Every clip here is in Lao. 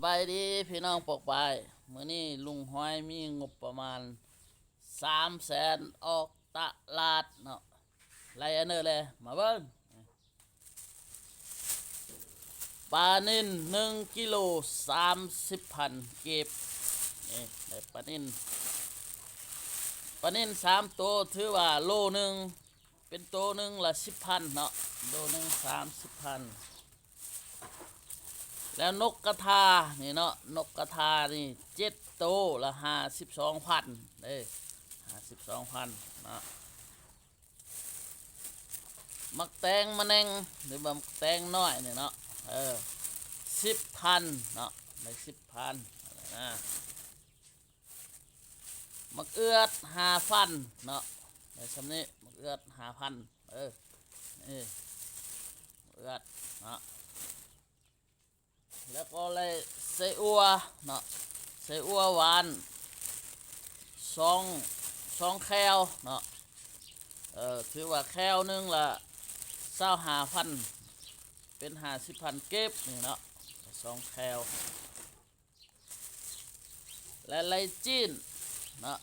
ສະບາຍດີພີ່ນ້ອງປ້ອງປາຍ, ມື້ນີ້ລຸງຫອຍມີງົບປະມານສາມແສນ ອອກຕະຫຼາດເນາະ. ໄລ່ອັນເດີແລ ມາເບິ່ງ. ປານິນໜຶ່ງກິໂລສາມສິບພັນກີບ. ນີ້ໄດ້ປານິນ, ປານິນສາມໂຕ ຖືວ່າໂລໜຶ່ງ ເປັນໂຕໜຶ່ງລະສິບພັນເນາະ, ໂລໜຶ່ງສາມສິບພັນ. ແລ້ວນົກກະທານີ້ເນາະ, ນົກກະທານີ້ເຈັດໂຕລະຫ້າສິບສອງພັນເດ້, ຫ້າສິບສອງພັນເນາະ. ໝາກແຕງມະແນງ ຫຼືວ່າໝາກແຕງນ້ອຍນີ້ເນາະ, ເອີ ສິບພັນເນາະ, ໄດ້ສິບພັນນະ. ໝາກເອືອດຫ້າພັນເນາະ, ໄດ້ຊ່ຳນີ້ ໝາກເອືອດຫ້າພັນ. ເອີ ນີ້ ໝາກເອືອດເນາະ. ແລ້ວກໍໄດ້ໄສ້ອົ່ວເນາະ, ໄສ້ອົ່ວຫວານສອງ ສອງແຄວເນາະ, ເອີ ຖືວ່າແຄວໜຶ່ງລະຊາວຫ້າພັນ ເປັນຫ້າສິບພັນກີບນີ້ເນາະ, ສອງແຄວ. ແລະ ໄລ່ຈີນເນາະ,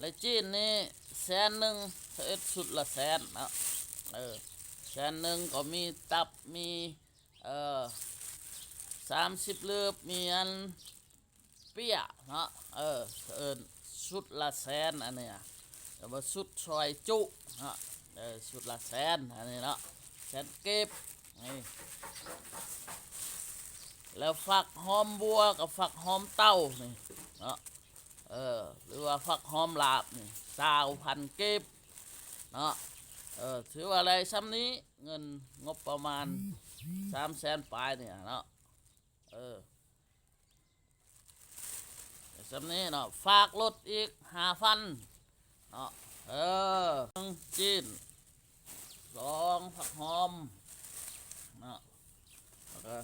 ໄລ່ຈີນນີ້ແສນໜຶ່ງ ເຮັດຊຸດລະແສນເນາະ, ເອີ ແສນໜຶ່ງກໍມີຕັບ ມີ ເອີ ສາມສິບເລີບ ມີອັນເປຍເນາະ, ເອີ ເອີ້ນຊຸດລະແສນ ອັນນີ້ນະ, ແຕ່ວ່າຊຸດຊອຍຈຸເນາະ, ເອີ ຊຸດລະແສນ ອັນນີ້ເນາະ, ແສນກີບນີ້. ແລ້ວຝັກຫອມບົວກັບຝັກຫອມເຕົ້ານີ້ເນາະ, ເອີ ຫຼືວ່າຝັກຫອມລາບນີ້ຊາວພັນກີບເນາະ, ເອີ ຖືວ່າໄດ້ຊ່ຳນີ້ ເງິນງົບປະມານສາມແສນປາຍນີ້ເນາະ, ເອີ ໄດ້ຊ່ຳນີ້ເນາະ. ຝາກລົດອີກຫ້າພັນເນາະ, ເອີ ໜຶ່ງຈີນ ສອງຜັກຫອມເນາະ, ແລ້ວກໍ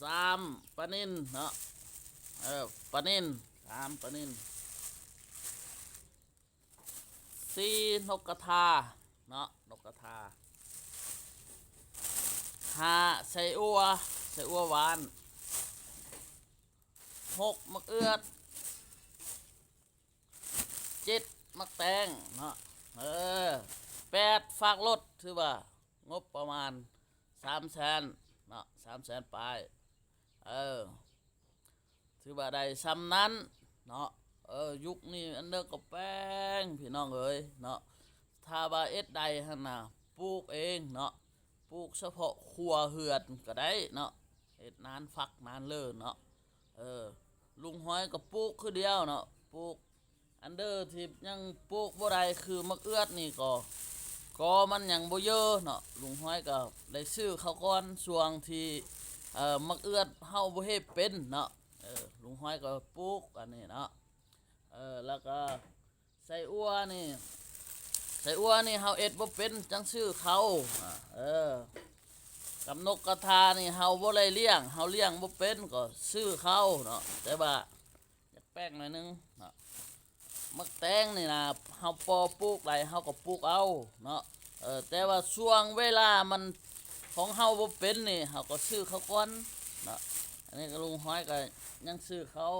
ສາມປານິນເນາະ, ເອີ ປານິນ ສາມປານິນ, ສີ່ນົກກະທາເນາະ, ນົກກະທາ, ຫ້າໄສ້ອົ່ວ ໄສ້ອົ່ວຫວານ, ຫົກໝາກເອືອດ, ເຈັດໝາກແຕງເນາະ, ເອີ ແປດຝາກລົດ ຖືວ່າງົບປະມານສາມແສນເນາະ, ສາມແສນປາຍ, ເອີ ຖືວ່າໄດ້ຊ່ຳນັ້ນເນາະ. ເອີ ຍຸກນີ້ອັນເດີກໍແພງພີ່ນ້ອງເອີຍເນາະ, ຖ້າວ່າເຮັດໄດ້ຫັ້ນນະ ປູກເອງເນາະ, ປູກສະເພາະຄົວເຮືອນກໍໄດ້ເນາະ, ເຮັດນານຝັກນານເລີເນາະ. ເອີ ລຸງຫອຍກໍປູກຄືດຽວເນາະ, ປູກ ອັນເດີທີ່ຍັງປູກບໍ່ໄດ້ຄືໝາກເອືອດນີ້ກໍ ກໍມັນຍັງບໍ່ເຢີເນາະ, ລຸງຫອຍກໍໄດ້ຊື້ເຂົາກ່ອນ ຊ່ວງທີ່ ເອີ ໝາກເອືອດເຮົາບໍ່ເຮັດເປັນເນາະ, ເອີ ລຸງຫອຍກໍປູກອັນນີ້ເນາະ. ເອີ ແລ້ວກໍໄສ້ອົ່ວນີ້ ໄສ້ອົ່ວນີ້ເຮົາເຮັດບໍ່ເປັນ ຈັ່ງຊື້ເຂົາ, ເອີ ກັບນົກກະທານີ້ເຮົາບໍ່ໄດ້ລ້ຽງ ເຮົາລ້ຽງບໍ່ເປັນ ກໍຊື້ເຂົາເນາະ, ແຕ່ວ່າ ຢາກແປກໜ້ອຍໜຶ່ງເນາະ. ໝາກແຕງນີ້ນະ ເຮົາພໍປູກໄດ້ເຮົາກໍປູກເອົາເນາະ, ເອີ ແຕ່ວ່າຊ່ວງເວລາມັນ ຂອງເຮົາບໍ່ເປັນນີ້ ເຮົາກໍຊື້ເຂົາກ່ອນເນາະ. ອັນນີ້ກໍລຸງຫອຍກໍຍັງຊື້ເຂົາ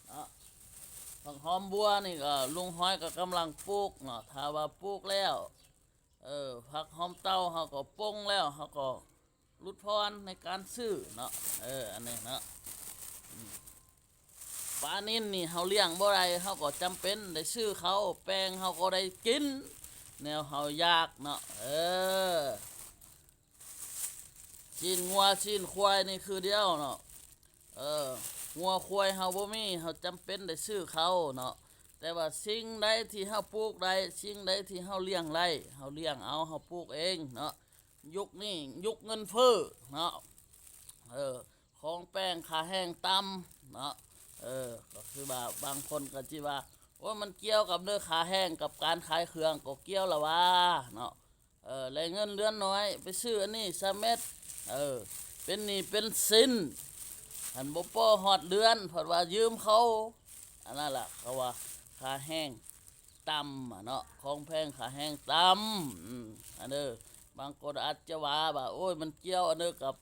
ເນາະ. ຜັກຫອມບົວນີ້ກໍລຸງຫອຍກໍກຳລັງປູກເນາະ, ຖ້າວ່າປູກແລ້ວ ເອີ ຜັກຫອມເຕົ້າເຮົາກໍປົ່ງແລ້ວ ເຮົາກໍຫຼຸດຜ່ອນໃນການຊື້ເນາະ, ເອີ ອັນນີ້ເນາະ. ອືມ ປານິນນີ້ເຮົາລ້ຽງບໍ່ໄດ້ ເຮົາກໍຈຳເປັນໄດ້ຊື້ເຂົາ, ແປ້ງເຮົາກໍໄດ້ກິນແນວເຮົາຢາກເນາະ, ເອີ. ຊີ້ນງົວຊີ້ນຄວາຍນີ້ຄືດຽວເນາະ, ເອີ ງົວຄວາຍເຮົາບໍ່ມີ ເຮົາຈຳເປັນໄດ້ຊື້ເຂົາເນາະ, ແຕ່ວ່າສິ່ງໃດທີ່ເຮົາປູກໄດ້ ສິ່ງໃດທີ່ເຮົາລ້ຽງໄດ້ ເຮົາລ້ຽງເອົາ ເຮົາປູກເອງເນາະ. ຍຸກນີ້ຍຸກເງິນເຟີ້ເນາະ, ເອີ ຂອງແພງ ຄ່າແຮງຕ່ຳເນາະ, ເອີ ກໍຄືວ່າບາງຄົນກໍຊິວ່າ ໂອ້ຍ ມັນກ່ຽວກັບເລື່ອງຄ່າແຮງກັບການຂາຍເຄື່ອງ ກໍກ່ຽວລະວ່າເນາະ. ເອີ ແລະເງິນເດືອນໜ້ອຍ ໄປຊື້ອັນນີ້ສະເມັດ ເອີ ເປັນໜີ້ເປັນສິນ ຄັນບໍ່ພໍຮອດເດືອນ ເພິ່ນວ່າຢືມເຂົາ ອັນນັ້ນລະເຂົາວ່າຄ່າແຮງຕ່ຳເນາະ, ຂອງແພງຄ່າແຮງຕ່ຳ. ອືມ ອັນເດີ ບາງຄົນອາດຈະວ່າ ວ່າ ໂອ້ຍ ມັນກ່ຽວອັນເດີກັບ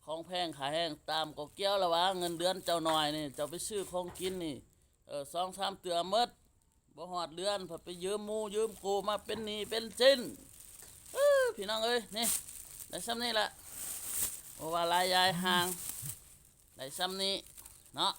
ຂອງແພງ ຄ່າແຮງຕ່ຳກໍກ່ຽວລະວ່າ ເງິນເດືອນເຈົ້າໜ້ອຍນີ້ ເຈົ້າໄປຊື້ຂອງກິນນີ້ ເອີ ສອງສາມເທື່ອໝົດ ບໍ່ຮອດເດືອນ ພັດໄປຢືມໝູ່ຢືມຄູ່ມາເປັນໜີ້ເປັນສິນ. ເອີ ພີ່ນ້ອງເອີຍ ນີ້ ໄດ້ຊ່ຳນີ້ລະ ບໍ່ວ່າຫຼາຍຢາຍຫ່າງ ໄດ້ຊ່ຳນີ້ເນາະ.